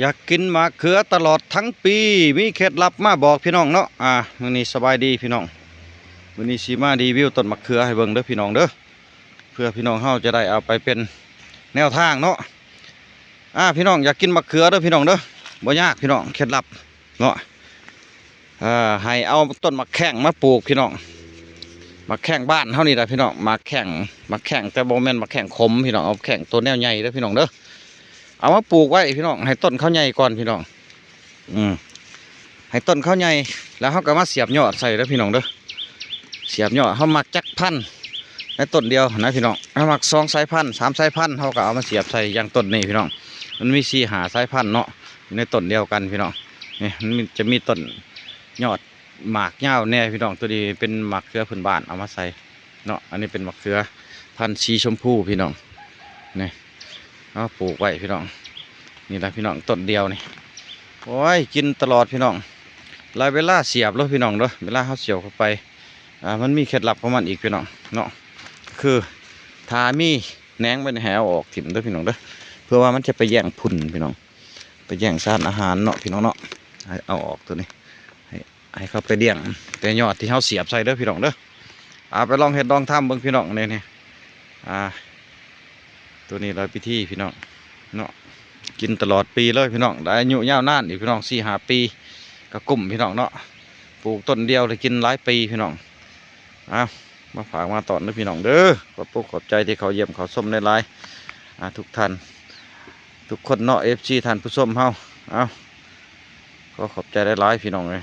ຢາກກິນໝາກເຂືອຕະຫຼອດທັງປີ ມີເຄັດລັບມາບອກພີ່ນ້ອງເນາະ. ອ່າ ມື້ນີ້ສະບາຍດີພີ່ນ້ອງ ມື້ນີ້ຊິມາຣີວິວຕົ້ນໝາກເຂືອໃຫ້ເບິ່ງເດີພີ່ນ້ອງເດີ ເພື່ອພີ່ນ້ອງເຮົາຈະໄດ້ເອົາໄປເປັນແນວທາງເນາະ. ອ່າ ພີ່ນ້ອງຢາກກິນໝາກເຂືອເດີພີ່ນ້ອງເດີ ບໍ່ຍາກພີ່ນ້ອງ ເຄັດລັບເນາະ. ເອີ ໃຫ້ເອົາຕົ້ນໝາກແຂ້ງມາປູກພີ່ນ້ອງ ໝາກແຂ້ງບ້ານເຮົານີ້ລະພີ່ນ້ອງ ໝາກແຂ້ງ ໝາກແຂ້ງ ແຕ່ບໍ່ແມ່ນໝາກແຂ້ງຂົມພີ່ນ້ອງ ເອົາແຂ້ງໂຕແນວໃຫຍ່ເດີພີ່ນ້ອງເດີ ເອົາມາປູກໄວ້ພີ່ນ້ອງ ໃຫ້ຕົ້ນເຂົາໃຫຍ່ກ່ອນພີ່ນ້ອງ. ອືມ ໃຫ້ຕົ້ນເຂົາໃຫຍ່ ແລ້ວເຮົາກໍມາສຽບຍອດໃສ່ເດີພີ່ນ້ອງເດີ ສຽບຍອດ ເຮົາມັກຈັກພັນໃນຕົ້ນດຽວນະພີ່ນ້ອງ ເຮົາມັກສອງສາຍພັນ ສາມສາຍພັນ ເຮົາກໍເອົາມາສຽບໃສ່ ຢ່າງຕົ້ນນີ້ພີ່ນ້ອງ ມັນມີສີ່ຫ້າສາຍພັນເນາະ ຢູ່ໃນຕົ້ນດຽວກັນພີ່ນ້ອງ. ນີ້ ມັນມີ ຈະມີຕົ້ນຍອດໝາກຍາວແດ່ພີ່ນ້ອງ ໂຕນີ້ເປັນໝາກເຂືອພື້ນບ້ານເອົາມາໃສ່ເນາະ. ອັນນີ້ເປັນໝາກເຂືອພັນສີຊົມພູພີ່ນ້ອງ ນີ້ ເອົາປູກໄວ້ພີ່ນ້ອງ ນີ້ລະພີ່ນ້ອງ ຕົ້ນດຽວນີ້ ໂອ້ຍ ກິນຕະຫຼອດພີ່ນ້ອງ. ແລ້ວເວລາສຽບເດີພີ່ນ້ອງເດີ ເວລາເຮົາສຽບເຂົ້າໄປ ອ່າ ມັນມີເຄັດລັບຂອງມັນອີກພີ່ນ້ອງເນາະ ຄືຖ້າມີແໜງມັນໃຫ້ເອົາອອກຖິ້ມເດີພີ່ນ້ອງເດີ ເພື່ອວ່າມັນຈະໄປແຍ່ງຝຸ່ນພີ່ນ້ອງ ໄປແຍ່ງສານອາຫານເນາະພີ່ນ້ອງເນາະ. ໃຫ້ເອົາອອກໂຕນີ້ ໃຫ້ ໃຫ້ເຂົາໄປລ້ຽງແຕ່ຍອດທີ່ເຮົາສຽບໃສ່ເດີພີ່ນ້ອງເດີ. ເອົາໄປລອງເຮັດລອງທຳເບິ່ງພີ່ນ້ອງ ນີ້ ນີ້ ອ່າ ໂຕນີ້ລະວິທີພີ່ນ້ອງເນາະ ກິນຕະຫຼອດປີເລີຍພີ່ນ້ອງ ໄດ້ອາຍຸຍາວນານອີກພີ່ນ້ອງ ສີ່ຫ້າປີກໍກຸ້ມພີ່ນ້ອງເນາະ ປູກຕົ້ນດຽວໄດ້ກິນຫຼາຍປີພີ່ນ້ອງ. ເອົາ ມາຝາກມາຕ້ອນເດີພີ່ນ້ອງເດີ ຂອບອົກຂອບໃຈທີ່ເຂົ້າຢ້ຽມເຂົ້າຊົມຫຼາຍໆ ອ່າ ທຸກທ່ານທຸກຄົນເນາະ ເອັຟຊີ ທ່ານຜູ້ຊົມເຮົາ ເອົາ ຂໍຂອບໃຈຫຼາຍໆພີ່ນ້ອງເອີຍ.